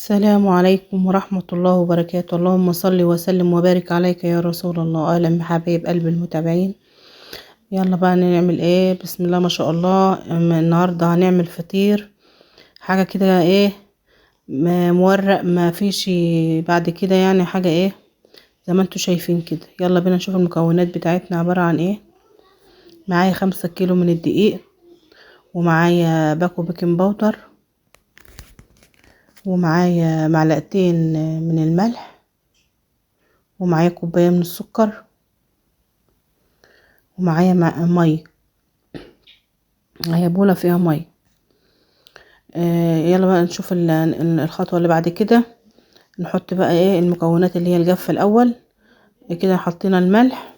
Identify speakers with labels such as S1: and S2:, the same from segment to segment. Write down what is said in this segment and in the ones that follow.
S1: السلام عليكم ورحمة الله وبركاته. اللهم صل وسلم وبارك عليك يا رسول الله. أهلا بحبايب قلب المتابعين. يلا بقى نعمل ايه؟ بسم الله ما شاء الله. النهاردة هنعمل فطير، حاجة كده ايه مورق، ما فيش بعد كده يعني حاجة ايه زي ما انتوا شايفين كده. يلا بينا نشوف المكونات بتاعتنا عبارة عن ايه. معايا 5 كيلو من الدقيق، ومعايا باكو baking powder، ومعايا معلقتين من الملح، ومعايا كوباية من السكر، ومعايا مية، هي بولة فيها مية. يلا بقى نشوف الخطوة اللي بعد كده. نحط بقى ايه المكونات اللي هي الجافة الاول كده. حطينا الملح،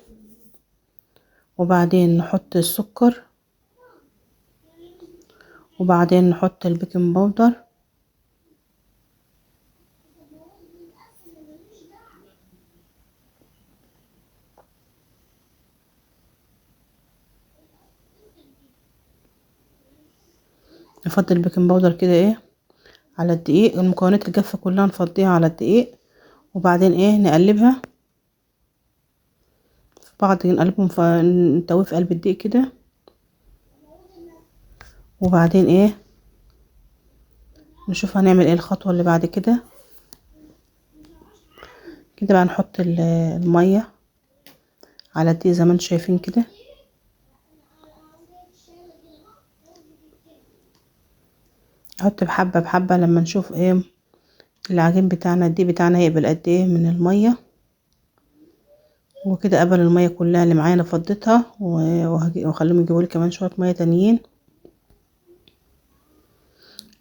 S1: وبعدين نحط السكر، وبعدين نحط ال baking powder، نفضي ال baking powder كده ايه على الدقيق. المكونات الجافة كلها نفضيها على الدقيق، وبعدين ايه نقلبها في بعض، نقلبهم نتويه في قلب الدقيق كده. وبعدين ايه نشوف هنعمل ايه الخطوة اللي بعد كده. كده بقى نحط المية على الدقيق زي ما انتم شايفين كده. نحط بحبة بحبة لما نشوف ايه العجين بتاعنا، الدقيق بتاعنا هيقبل قد ايه من المية. وكده قبل المية كلها اللي معايا انا فضيتها، وهخليهم يجيبولي كمان شوية مية تانيين.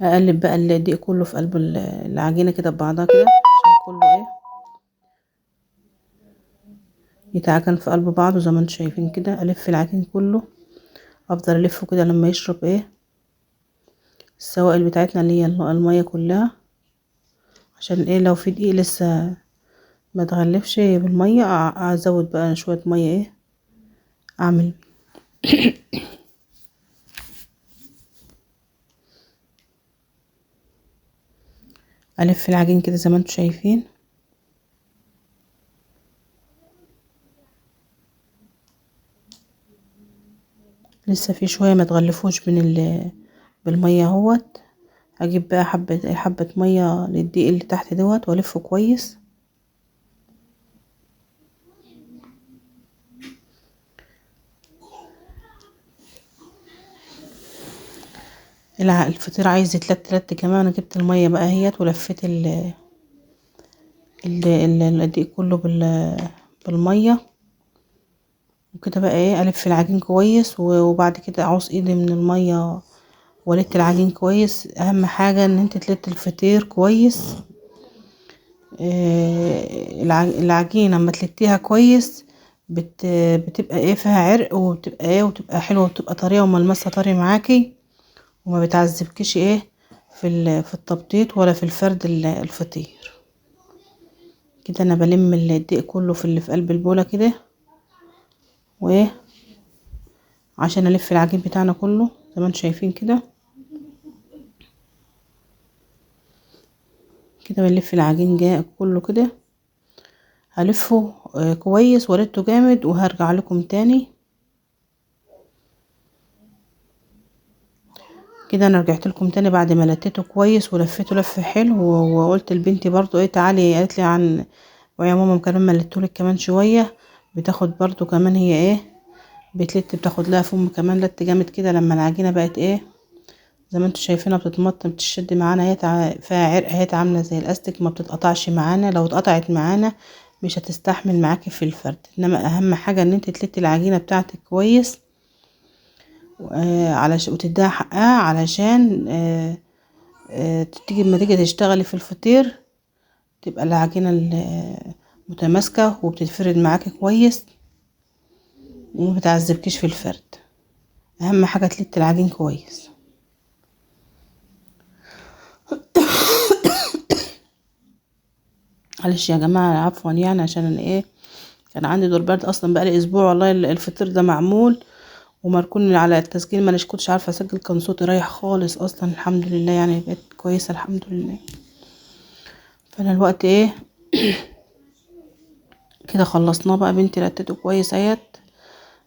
S1: اقلب بقى الدقيق كله في قلب العجينة كده ببعضها كده، عشان كله ايه يتعجن في قلب بعضه زي ما انتم شايفين كده. الف العجين كله، افضل الفه كده لما يشرب ايه السوائل بتاعتنا اللي هي المية كلها، عشان ايه لو في دقيق لسه ما تغلفش بالمية ازود بقى شوية مية ايه اعمل. الف العجين كده زي ما انتم شايفين. لسه في شوية ما تغلفوش من بالمية اهوت. اجيب بقى حبه حبه مية للدقيق اللي تحت دوت والفه كويس. الفطير عايز يتلت لت كمان. انا جبت المية بقى اهيت ولفيت الدقيق كله بالمية وكده بقى ايه الف العجين كويس. وبعد كده اعوص ايدي من المية ولت العجين كويس. اهم حاجة ان انت تلت الفطير كويس. العجينة لما تلتيها كويس بتبقى ايه فيها عرق، وبتبقى ايه وبتبقى حلوة، وبتبقى طرية وملمسها طري معاكي، وما بتعذبكيش ايه في التبطيط ولا في الفرد الفطير. كده انا بلم الدقيق كله في اللي في قلب البوله كده، وايه عشان الف العجين بتاعنا كله زي ما انتم شايفين كده. كده بنلف العجين جاء كله كده، هلفه كويس ولته جامد، وهرجع لكم تاني. كده انا رجعت لكم تاني بعد ما لتيته كويس ولفيته لف حلو، وقلت لبنتي برضو ايه تعالي، قالت لي عن ويا ماما كمان ما لتهولك كمان شوية، بتاخد برضو كمان هي ايه بتلت، بتاخد لها فم كمان لت جامد كده. لما العجينة بقت ايه زي ما انتم شايفينها بتتمط بتشد معانا، هي فيها عرق اهي عامله زي الاستيك، ما بتتقطعش معانا. لو اتقطعت معانا مش هتستحمل معاكي في الفرد. انما اهم حاجة ان انت تلتي العجينة بتاعتك كويس علشان وتديها حقها، علشان تيجي لما تيجي تشتغلي في الفطير تبقى العجينة متماسكة وبتتفرد معاكي كويس وما بتعذبكيش في الفرد. اهم حاجة تلت العجين كويس. معلش يا جماعة عفوا، يعني عشان انا ايه كان عندي دور برد اصلا بقالي اسبوع والله. الفطير ده معمول ومركون على التسجيل، ما انا كنتش عارفه اسجل، كان صوتي رايح خالص اصلا. الحمد لله يعني بقيت كويسة الحمد لله. فانا الوقت ايه كده خلصناه بقى، بنتي رتته كويس اهيت،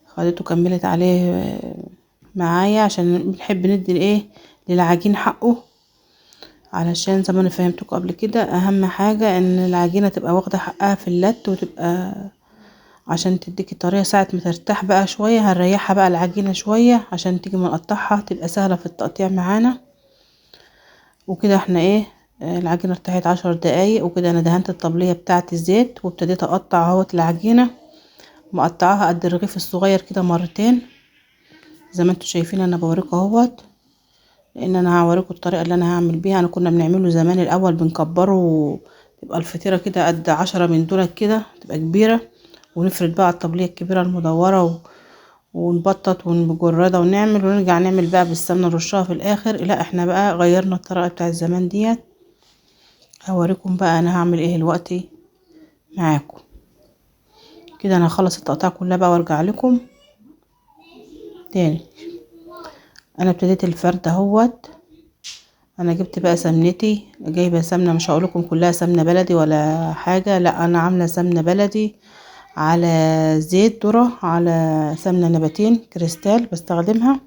S1: خدته كملت عليه معايا، عشان بنحب ندي الايه للعجين حقه، علشان زي ما انا فهمتكم قبل كده اهم حاجة ان العجينة تبقى واخده حقها في اللت، وتبقى عشان تديكي طريقه ساعة ما ترتاح بقى شوية. هنريحها بقى العجينة شوية عشان تيجي ما نقطعها تبقى سهلة في التقطيع معانا. وكده احنا ايه العجينة ارتاحت 10 دقايق. وكده انا دهنت الطبلية بتاعه الزيت، وابتديت اقطع اهوت العجينة، مقطعاها قد الرغيف الصغير كده مرتين زي ما انتوا شايفين. انا بوريكم اهوت، لان انا هوريكم الطريقة اللي انا هعمل بيها. انا كنا بنعمله زمان الاول بنكبره، تبقى الفطيره كده قد 10 من دولت كده، تبقى كبيرة، ونفرد بقى الطبلية الكبيرة المدوره ونبطط ونجردها ونعمل، ونرجع نعمل بقى بالسمنه نرشها في الاخر. لا احنا بقى غيرنا الطريقة بتاعت زمان ديت. هوريكم بقى انا هعمل ايه دلوقتي معاكم. كده انا هخلص التقطيع كلها بقى وارجع لكم تاني. انا ابتديت الفرد اهوت. انا جبت بقى سمنتي، جايبه سمنه مش هقولكم كلها سمنه بلدي ولا حاجة، لا انا عامله سمنه بلدي على زيت ذره على سمنه نباتين كريستال بستخدمها.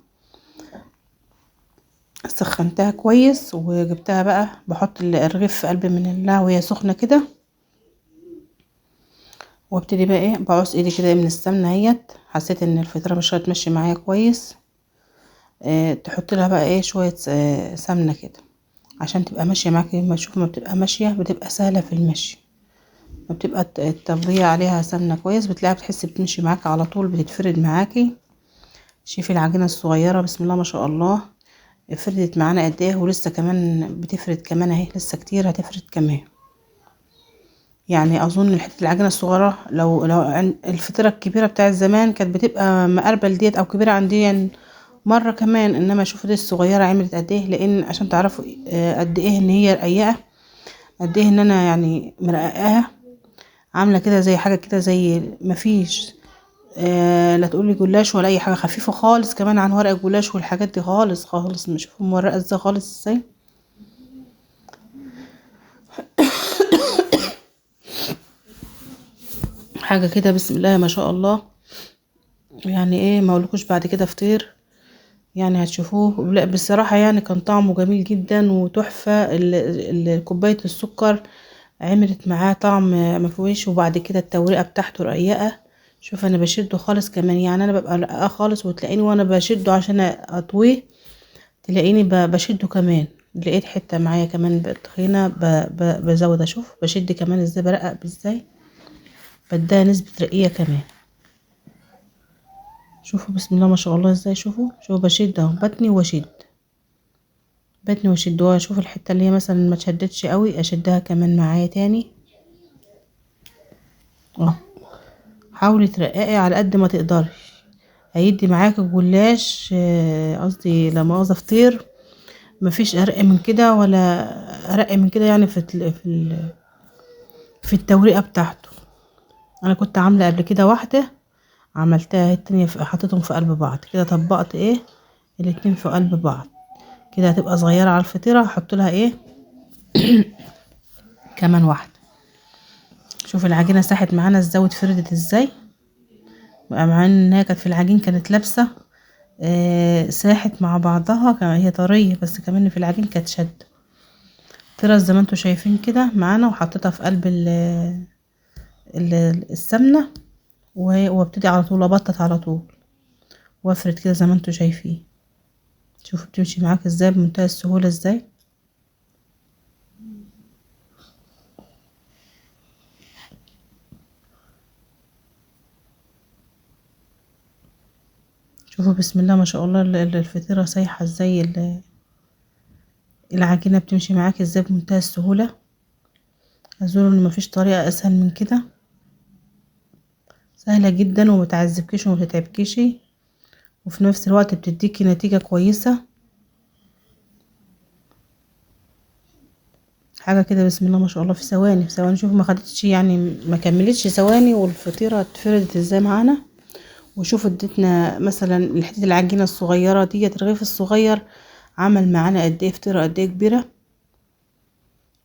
S1: سخنتها كويس وجبتها بقى، بحط الرغيف في قلب من الله وهي سخنة كده، وابتدي بقى ايه بعوز ايدي كده من السمنة اهيت. حسيت ان الفطيره مش هتمشي معايا كويس، اه تحط لها بقى ايه شوية سمنه كده عشان تبقى ماشية معاكي. ما تشوف ما بتبقى ماشية، بتبقى سهلة في المشي، ما بتبقى الطبلية عليها سمنه كويس، بتلاقيها بتحس بتمشي معاكي على طول، بتتفرد معاكي. شوفي العجينة الصغيرة بسم الله ما شاء الله فردت معانا قد ايه، ولسه كمان بتفرد كمان اهي، لسه كتير هتفرد كمان. يعني اظن حتة العجينة الصغيرة لو الفطيره الكبيرة بتاعت زمان كانت بتبقى مقربل ديت او كبيرة عندي يعني مرة كمان، انما شوفوا دي الصغيرة عملت قد ايه، لان عشان تعرفوا قد ايه ان هي رقيقه، قد ايه ان انا يعني مرققاها، عامله كده زي حاجة كده زي مفيش لا تقولي جلاش ولا اي حاجة، خفيفة خالص كمان عن ورق الجلاش والحاجات دي خالص خالص. شوفوا مورقه ازاي خالص ازاي. حاجة كده بسم الله ما شاء الله، يعني ايه ما اقولكوش بعد كده فطير يعني هتشوفوه. لا بصراحة يعني كان طعمه جميل جدا وتحفه. كوباية السكر عملت معاه طعم ما فيهوش، وبعد كده التوريقه بتاعته رقيقه. شوف انا بشده خالص كمان، يعني انا ببقى رقيقه خالص وتلاقيني وانا بشده عشان اطويه تلاقيني بشده كمان. لقيت حتة معايا كمان تخينة بزود، اشوف بشد كمان ازاي، برقق ازاي، بديها نسبه رقيقه كمان. شوفوا بسم الله ما شاء الله ازاي، شوفوا شوفوا بشد اهو، بتني واشد، بتني واشد. واشوف الحتة اللي هي مثلا ما تشدتش قوي اشدها كمان معايا تاني اهو. حاولي ترققي على قد ما تقدري، هيدي معاك الجلاش قصدي لا مؤاخذة فطير، مفيش ارق من كده ولا ارق من كده يعني في التوريقه بتاعته. انا كنت عامله قبل كده واحدة عملتها التانية حطيتهم في قلب بعض كده، طبقت ايه الاتنين في قلب بعض كده، هتبقى صغيرة على الفطيره. هحط لها ايه كمان واحدة. شوف العجينة ساحت معانا ازاي واتفردت ازاي، مع انها كانت في العجين كانت لابسه ساحت مع بعضها، هي طرية بس كمان في العجين كانت شده. طرز زي ما انتوا شايفين كده معانا، وحطيتها في قلب السمنة، وابتدي على طول ابطط على طول وافرد كده زي ما انتوا شايفين. شوفوا بتمشي معاك ازاي بمنتهى السهولة ازاي. شوفوا بسم الله ما شاء الله الفطيره سايحه ازاي، العجينة بتمشي معاك ازاي بمنتهى السهولة. اظن ان مفيش طريقه اسهل من كده، سهلة جدا ومتعذبكيش ومتتعبكيش، وفي نفس الوقت بتديكي نتيجة كويسة. حاجة كده بسم الله ما شاء الله في ثواني في ثواني. شوفوا ما خدتش يعني ما كملتش ثواني والفطيره اتفردت ازاي معانا. وشوفوا اديتنا مثلا حتة العجينة الصغيرة ديت، الرغيف الصغير عمل معانا قد ايه فطيره قد ايه كبيرة.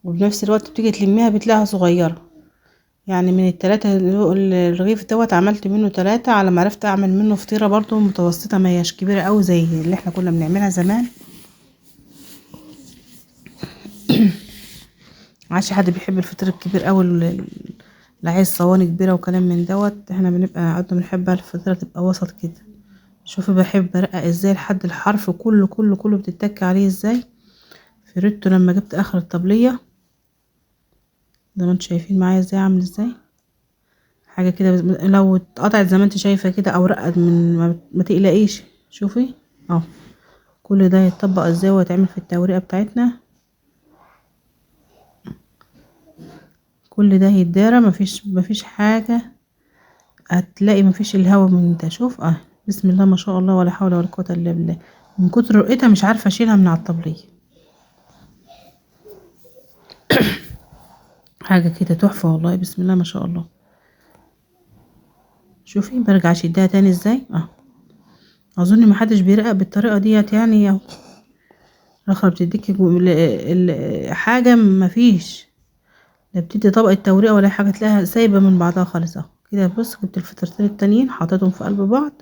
S1: وبنفس الوقت بتيجي تلميها بتلاقيها صغيرة. يعني من التلاتة الرغيف دوت عملت منه 3، على ما عرفت اعمل منه فطيرة برضو متوسطة، ما هياش كبيرة قوي زي اللي احنا كنا بنعملها زمان. عشان حد بيحب الفطير الكبير قوي، اللي عايز صواني كبيرة وكلام من دوت، احنا بنبقى قعدنا بنحب الفطيرة تبقى وسط كده. شوفي بحب ارقق ازاي لحد الحرف كله كله كله بتتك عليه ازاي. فردته لما جبت اخر الطبلية زي ما انتم شايفين معايا ازاي عامل ازاي، حاجة كده لو اتقطعت زي ما انت شايفه كده او رقت من ما تقلقيش. شوفي اهو كل ده هيتطبق ازاي وهيتعمل في التوريقه بتاعتنا، كل ده هيتدارى، مفيش حاجة هتلاقي، مفيش الهوا من ده. شوف بسم الله ما شاء الله ولا حول ولا قوة الا بالله، من كتر رقتها مش عارفه اشيلها من على الطبلية. حاجة كده تحفة والله، بسم الله ما شاء الله. شوفي برجع اشدها تاني ازاي. اظن ما حدش بيرقق بالطريقة ديت يعني، اهو الاخر بتديكي حاجة مفيش، لا بتدي طبقه توريقه ولا حاجة، تلاقيها سايبه من بعضها خالص اهو كده. بص جبت الفطرتين التانيين حطيتهم في قلب بعض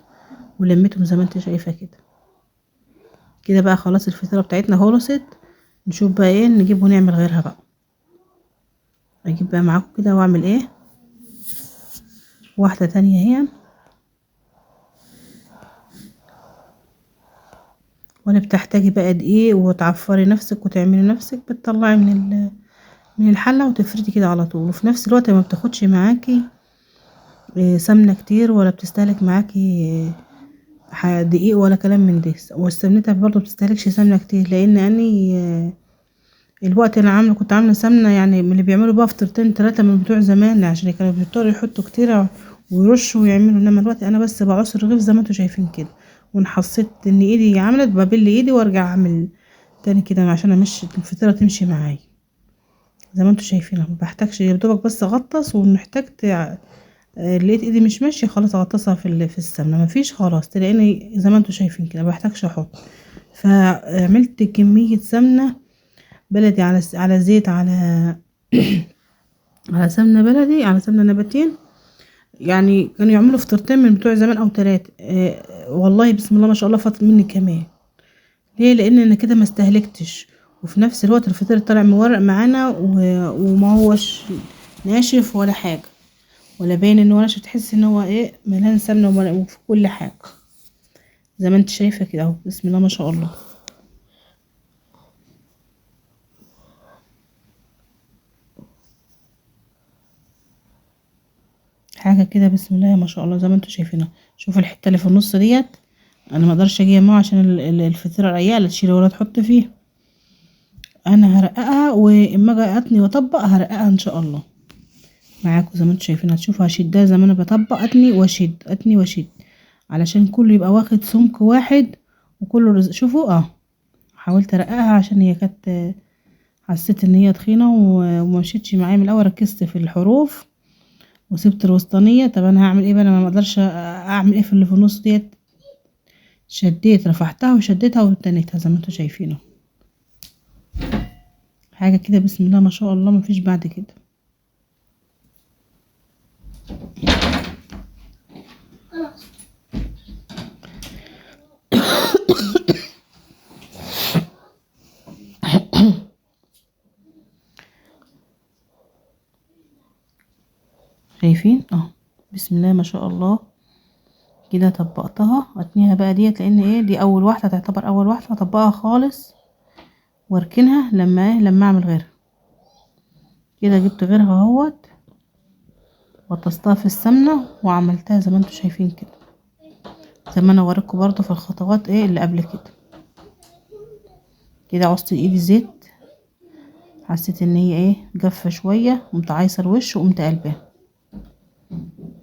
S1: ولميتهم زي ما انت شايفه كده. كده بقى خلاص الفطيره بتاعتنا خلصت. نشوف بقى ايه نجيب ونعمل غيرها بقى. اجيب بقى معاكم كده واعمل ايه واحدة تانية اهي، ولا بتحتاجي بقى دقيق وتعفري نفسك وتعملي نفسك، بتطلعي من الحلة وتفردي كده على طول. وفي نفس الوقت ما بتاخدش معاكي سمنه كتير، ولا بتستهلك معاكي دقيق ولا كلام من ده. والسمنتها برضو بتستهلكش سمنه كتير، لان اني الوقت اللي عامله كنت عامله سمنه يعني من اللي بيعملوا بقى فطيرتين 3 من بتوع زمان، عشان كانوا بيضطروا يحطوا كتير ويرشوا ويعملوا. انما الوقت انا بس بعصر الرغيف زي ما انتوا شايفين كده، وان حسيت ان ايدي عملت ببل ايدي وارجع اعمل تاني كده عشان امشي الفطيره تمشي معايا زي ما انتوا شايفين. ما بحتاجش يا دوبك بس اغطس، وان احتاجت لقيت ايدي مش ماشية خلاص اغطسها في السمنة، مفيش خلاص تلاقيني زي ما انتوا شايفين كده ما بحتاجش احط. فعملت كمية سمنه بلدي على زيت، على على سمنه بلدي، على سمنه نباتين، يعني كانوا يعملوا فطيرتين من بتوع زمان او 3. والله بسم الله ما شاء الله فاضل مني كمان. ليه؟ لان انا كده ما استهلكتش، وفي نفس الوقت الفطير طالع مورق معانا وما هوش ناشف ولا حاجة، ولا باين ان هو ناشف، تحس ان هو ايه مليان سمنه وفي كل حاجة زي ما انت شايفه كده اهو بسم الله ما شاء الله. حاجة كده بسم الله ما شاء الله زي ما انتوا شايفينها. شوفوا الحتة اللي في النص ديت انا ما اقدرش اجي معاها عشان الفطيره رقيقه، لا تشيل ولا تحط فيها. انا هرققها، واما اجي اتني واطبق هرققها ان شاء الله معاكم زي ما انتوا شايفين. هتشوفوا هشدها زي ما انا بطبق، اتني واشد اتني واشد، علشان كله يبقى واخد سمك واحد وكله شوفوا حاولت ارققها عشان هي كانت حسيت ان هي تخينة وما مشيتش معايا من الاول، ركزت في الحروف وسبت الوسطانيه. طب انا هعمل ايه بقى؟ انا ما اقدرش اعمل ايه في اللي في النص ديت. شديت رفعتها وشديتها وتنيتها زي ما انتوا شايفينه، حاجة كده بسم الله ما شاء الله مفيش بعد كده. شايفين بسم الله ما شاء الله كده طبقتها. اتنيها بقى ديت لان ايه دي اول واحدة، تعتبر اول واحدة هطبقها خالص واركنها لما ايه لما اعمل غيرها. كده جبت غيرها اهوت، غطستها في السمنة وعملتها زي ما انتوا شايفين كده، زي ما انا وريتكم برضو في الخطوات ايه اللي قبل كده. كده عصت ايدي زيت، حسيت ان هي ايه جافة شوية، قمت عايصه الوش وقمت قلبها.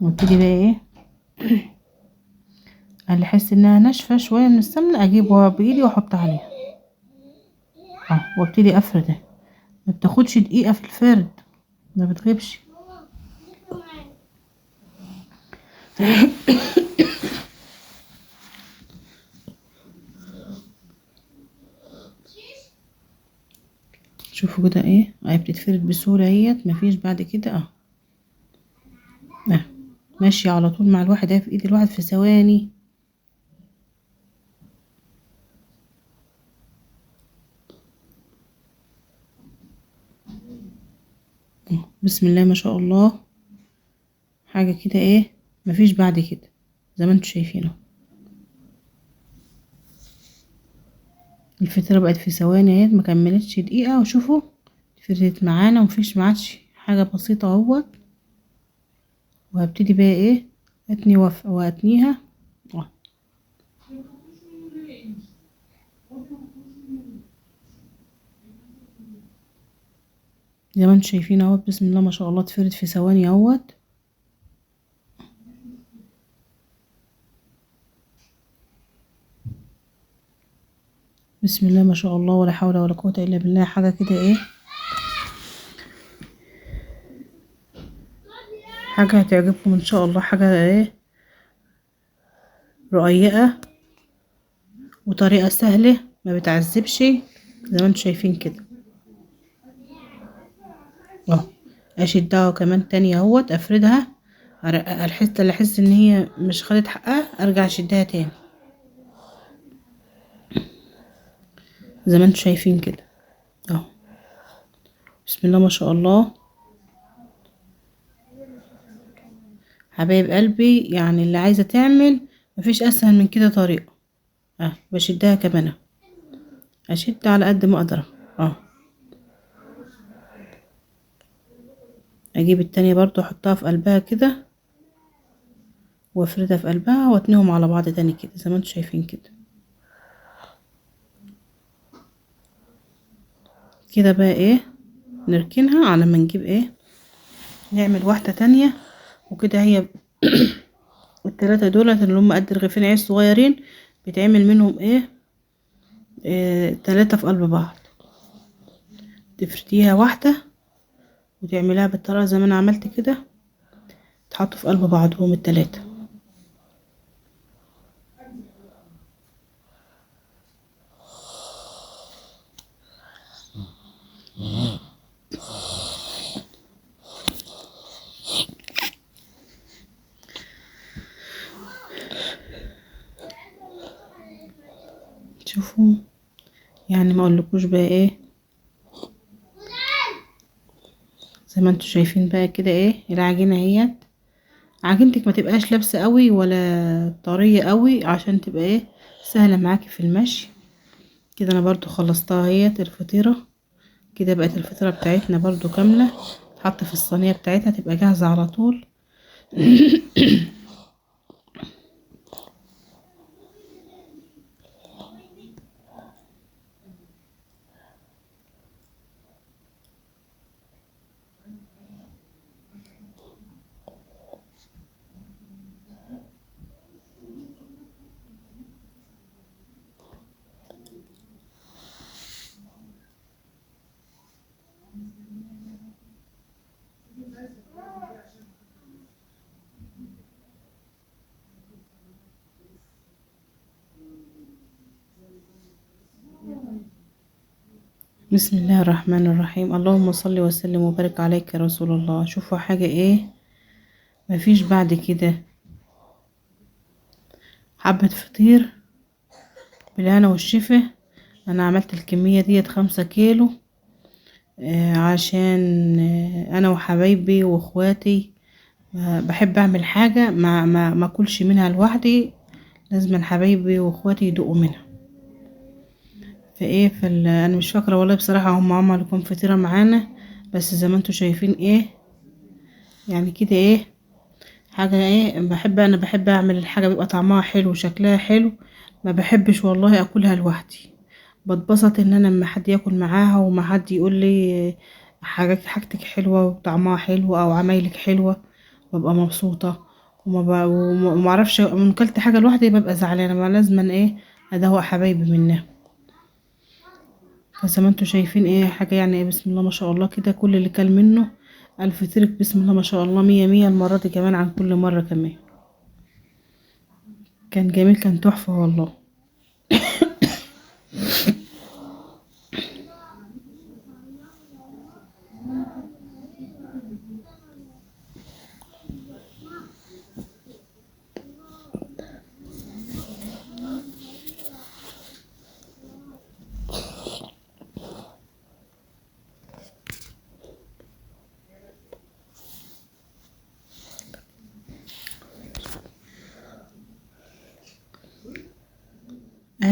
S1: وابتدي بقى ايه اللي احس انها ناشفة شوية من السمنة اجيبها بايدي واحط عليها وابتدي افردها. ما بتاخدش دقيقة في الفرد، ما بتغيبش. شوفوا كده ايه اهي بتتفرد بسهولة اهيت، مفيش بعد كده اهو اه ماشية على طول مع الواحد اهي في ايد الواحد في ثواني. بسم الله ما شاء الله، حاجة كده ايه مفيش بعد كده زي ما انتوا شايفين اهو. الفطيرة بقت في ثواني اهي، ما كملتش دقيقة وشوفوا فردت معانا ومفيش معادش حاجة بسيطة اهوت. وهبتدي بقى ايه اتني واتنيها اه. زي ما انتوا شايفين اهوت بسم الله ما شاء الله اتفرد في ثواني اهوت. بسم الله ما شاء الله ولا حول ولا قوة الا بالله، حاجة كده ايه حاجة هتعجبكم ان شاء الله، حاجة ايه رقيقة وطريقة سهلة ما بتعذبش زي ما انتوا شايفين كده اهو. اشدها كمان تاني اهوت، افردها ارققها الحتة اللي احس ان هي مش خدت حقها ارجع اشدها تاني زي ما انتوا شايفين كده اهو. بسم الله ما شاء الله حبايب قلبي، يعني اللي عايزه تعمل مفيش اسهل من كده طريقه اه. بشدها كمان اشد على قد ما اقدر اه. اجيب التانية برضو احطها في قلبها كده وافردها في قلبها واتنيهم على بعض تاني كده زي ما انتوا شايفين كده كده. بقى ايه نركنها على ما نجيب ايه نعمل واحدة تانية وكده. هي التلاتة دولت اللي هم قد رغيفين عيش صغيرين بيتعمل منهم ايه، تلاتة في قلب بعض. تفرديها واحدة وتعمليها بالطريقة زي ما انا عملت كده، تحطوا في قلب بعضهم التلاتة. شوفوا يعني ما اقولكوش بقى ايه، زي ما انتوا شايفين بقى كده ايه العجينة اهيت. عجينتك ما تبقاش لابسه قوي ولا طرية قوي عشان تبقى ايه سهلة معاكي في المشي كده. انا برضو خلصتها اهيت الفطيره كده، بقت الفطيره بتاعتنا برضو كاملة، تحط في الصينية بتاعتها تبقى جاهزة على طول. بسم الله الرحمن الرحيم. اللهم صل وسلم وبارك عليك يا رسول الله. شوفوا حاجة ايه مفيش بعد كده، حبة فطير بالهنا والشفا. انا عملت الكمية ديت 5 كيلو عشان انا وحبايبي واخواتي، بحب اعمل حاجة ما اكلش منها لوحدي، لازم حبايبي واخواتي يدوقوا منها. فايه انا مش فاكره والله بصراحة هم عملوا كام فطيره معانا، بس زي ما انتوا شايفين ايه يعني كده ايه حاجة ايه بحب، انا بحب اعمل الحاجة بيبقى طعمها حلو وشكلها حلو، ما بحبش والله اكلها لوحدي. بتبسط ان انا لما حد ياكل معاها وما حد يقول لي حاجتك حلوة وطعمها حلو او عمايلك حلوة، ببقى مبسوطة. وما اعرفش من كلت حاجة لوحدي ببقى زعلانة، ما لازم ايه ادوق حبايبي منها. فزي ما انتوا شايفين ايه حاجة يعني ايه بسم الله ما شاء الله كده، كل اللي كل منه الف ترك بسم الله ما شاء الله 100 100 المرة دي كمان عن كل مرة كمان. كان جميل، كان تحفة والله.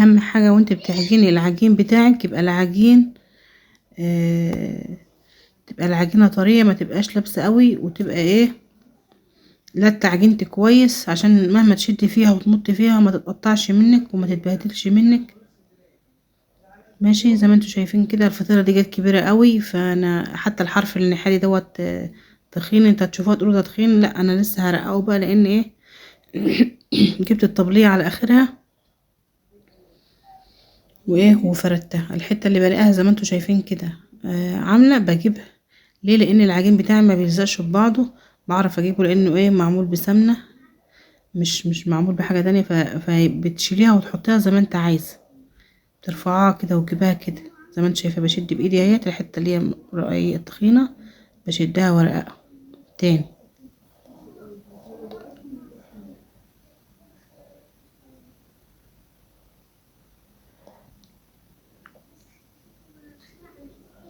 S1: اهم حاجة وانت بتعجني العجين بتاعك يبقى العجين تبقى العجينة طرية، ما تبقاش لابسه قوي، وتبقى ايه لت عجينتك كويس، عشان مهما تشدي فيها وتمطي فيها ما تتقطعش منك وما تتبهدلش منك. ماشي، زي ما انتوا شايفين كده الفطيره دي جت كبيرة قوي، فانا حتى الحرف اللي ناحية دوت تخين، انت هتشوفوها تقولوا ده تخين، لا انا لسه هرققه بقى، لان ايه جبت الطبلية على اخرها وايه وفردتها. الحتة اللي بلاقيها زي ما انتوا شايفين كده عامله بجيبها ليه، لان العجين بتاعي ما بيلزقش في بعضه، بعرف اجيبه لانه ايه معمول بسمنه، مش معمول بحاجة تانية. فبتشيليها وتحطيها زي ما انت عايزه، ترفعها كده وتجيبها كده زي ما انت شايفه. بشد بايدي اهيت الحتة اللي هي رقيقه التخينه بشدها ورققها تاني.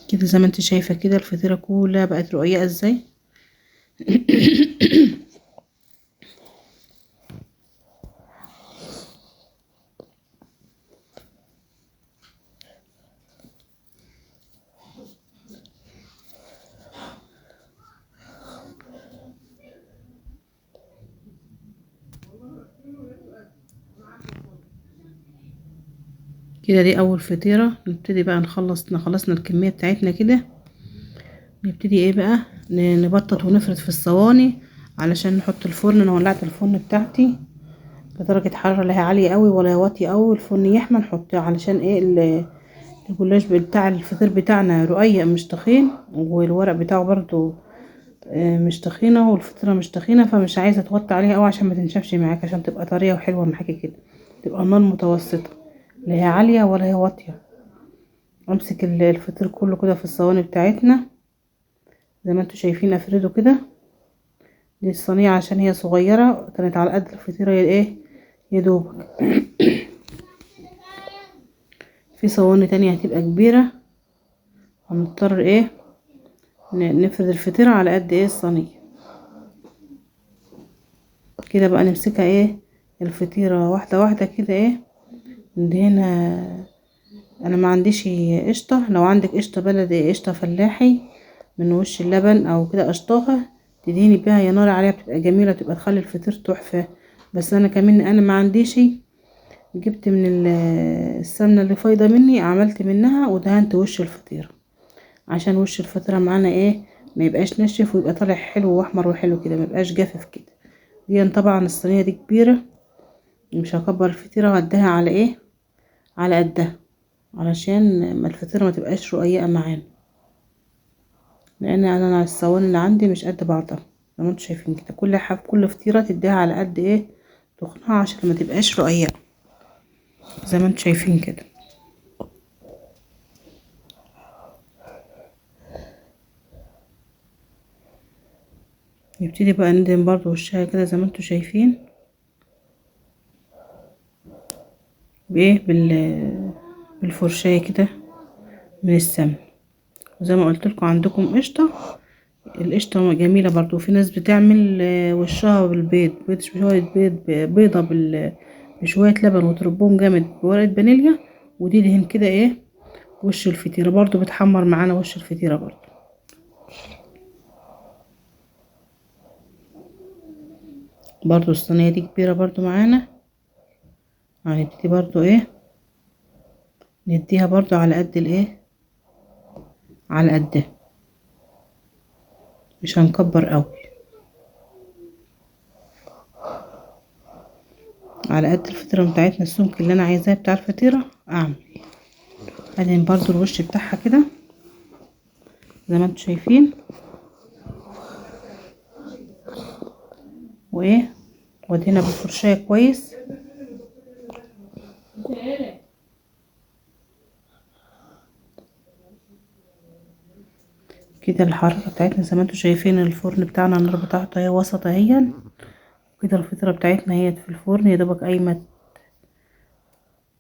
S1: كده زي ما انت شايفه كده الفطيره كلها بقت رقيقه ازاي. كده دي اول فطيره. نبتدي بقى نخلص، خلصنا الكمية بتاعتنا كده، نبتدي ايه بقى نبطط ونفرد في الصواني علشان نحط الفرن. انا ولعت الفرن بتاعتي بدرجة حرارة لا هي عالية قوي ولا واطية قوي، الفرن يحمى نحطه علشان ايه الجلاش بتاع الفطير بتاعنا رقيق مش تخين، والورق بتاعه برضو مش تخينة والفطيره مش تخينة، فمش عايزه توطي عليها قوي عشان ما تنشفش معاك، عشان تبقى طرية وحلوه معاكي كده، تبقى النار متوسطه لا هي عالية ولا هي واطية. امسك الفطير كله كده في الصواني بتاعتنا زي ما انتوا شايفين، افرده كده. دي الصينية عشان هي صغيرة كانت على قد الفطيره ايه يا دوبك. في صواني تانية هتبقى كبيرة، هنضطر ايه نفرد الفطيره على قد ايه الصينية كده بقى. نمسكها ايه الفطيره واحدة واحدة كده ايه ندهنها. انا ما عنديش قشطه، لو عندك قشطه بلدي قشطه فلاحي من وش اللبن او كده قشطاها تدهني بيها يا نار عليها، بتبقى جميلة، بتبقى تخلي الفطير تحفة. بس انا كمان انا ما عنديش، جبت من السمنة اللي فايضه مني عملت منها ودهنت وش الفطيره عشان وش الفطيره معانا ايه ما يبقاش ناشف ويبقى طالع حلو واحمر وحلو كده، ما يبقاش جافف كده. دي طبعا الصينية دي كبيرة مش هكبر الفطيره، وهديها على ايه على قدها علشان ما الفطيره ما تبقاش رقيقه معانا، لان انا الصواني اللي عندي مش قد بعضها زي ما انتم شايفين كده. كل حاجة كل فطيره تديها على قد ايه تخنها عشان ما تبقاش رقيقه زي ما انتم شايفين كده. نبتدي بقى ندهن برضو وشها كده زي ما انتم شايفين بايه بالفرشايه كده من السمن. وزي ما قلت لكم عندكم قشطه، القشطه جميلة برضو. في ناس بتعمل وشها بالبيض، بيض شوية بيض بيضة بشوية لبن وتربهم جامد بورقه فانيليا وتدهن كده ايه وش الفطيره، برضو بتحمر معانا وش الفطيره برضو. برضو الصينية دي كبيرة برضو معانا، هنبتدي برضو ايه نديها برضو على قد الايه على قدها، مش هنكبر قوي، على قد الفطيره بتاعتنا السمك اللي انا عايزاه بتاع الفطيره اعمل. ادهن برضو الوش بتاعها كده زي ما انتم شايفين وايه، وادهنها بالفرشايه كويس. كده الحرارة بتاعتنا زي ما انتم شايفين الفرن بتاعنا النار بتاعته اهي وسط اهي كده. الفطيره بتاعتنا هي في الفرن يا دوبك قايمة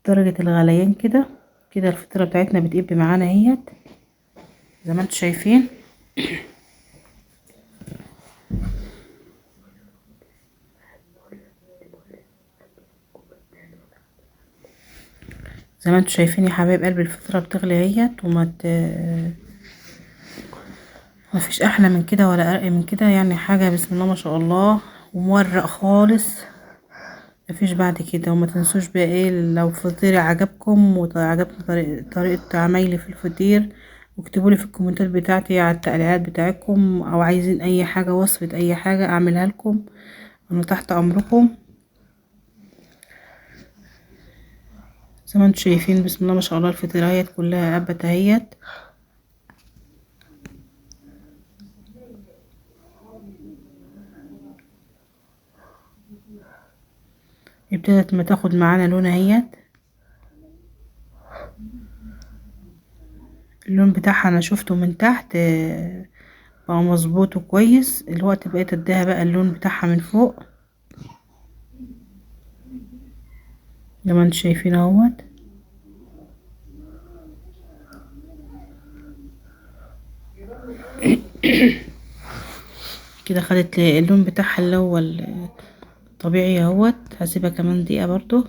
S1: درجه الغليان كده كده. الفطيره بتاعتنا بتقب معانا اهيت زي ما انتم شايفين. زي ما انتوا شايفين يا حبايب قلبي الفطيرة بتغلي اهيت، ما فيش احلى من كده ولا ارق من كده، يعني حاجة بسم الله ما شاء الله، ومورق خالص مفيش بعد كده. وما تنسوش بقى ايه، لو فطيري عجبكم وعجبكم طريقة عمايلي في الفطير، واكتبوا لي في الكومنتات بتاعتي على التعليقات بتاعتكم، او عايزين اي حاجة، وصفة اي حاجة اعملها لكم، انا تحت امركم. زي ما انتم شايفين بسم الله ما شاء الله الفطيرة اهيت كلها قبت اهيت. ابتدت ما تاخد معانا لون اهيت، اللون بتاعها انا شفته من تحت بقى مظبوط وكويس. الوقت بقيت اديها بقى اللون بتاعها من فوق زي ما انتم شايفين اهوت. كده خدت اللون بتاعها اللي هو الطبيعي اهوت. هسيبها كمان دقيقة برضو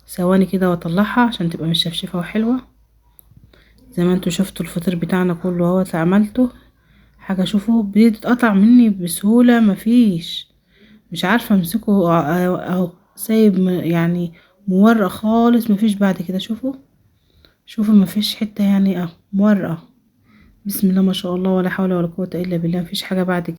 S1: ثواني كده واطلعها عشان تبقى مشفشفة وحلوة. زي ما انتوا شفتوا الفطير بتاعنا كله اهوت عملته حاجة، شوفوا بيتقطع مني بسهولة، مفيش مش عارفة امسكه اهو، سايب يعني مورق خالص مفيش بعد كده. شوفوا مفيش حتة يعني اهو مورقة بسم الله ما شاء الله، ولا حول ولا قوة الا بالله، مفيش حاجة بعد كده.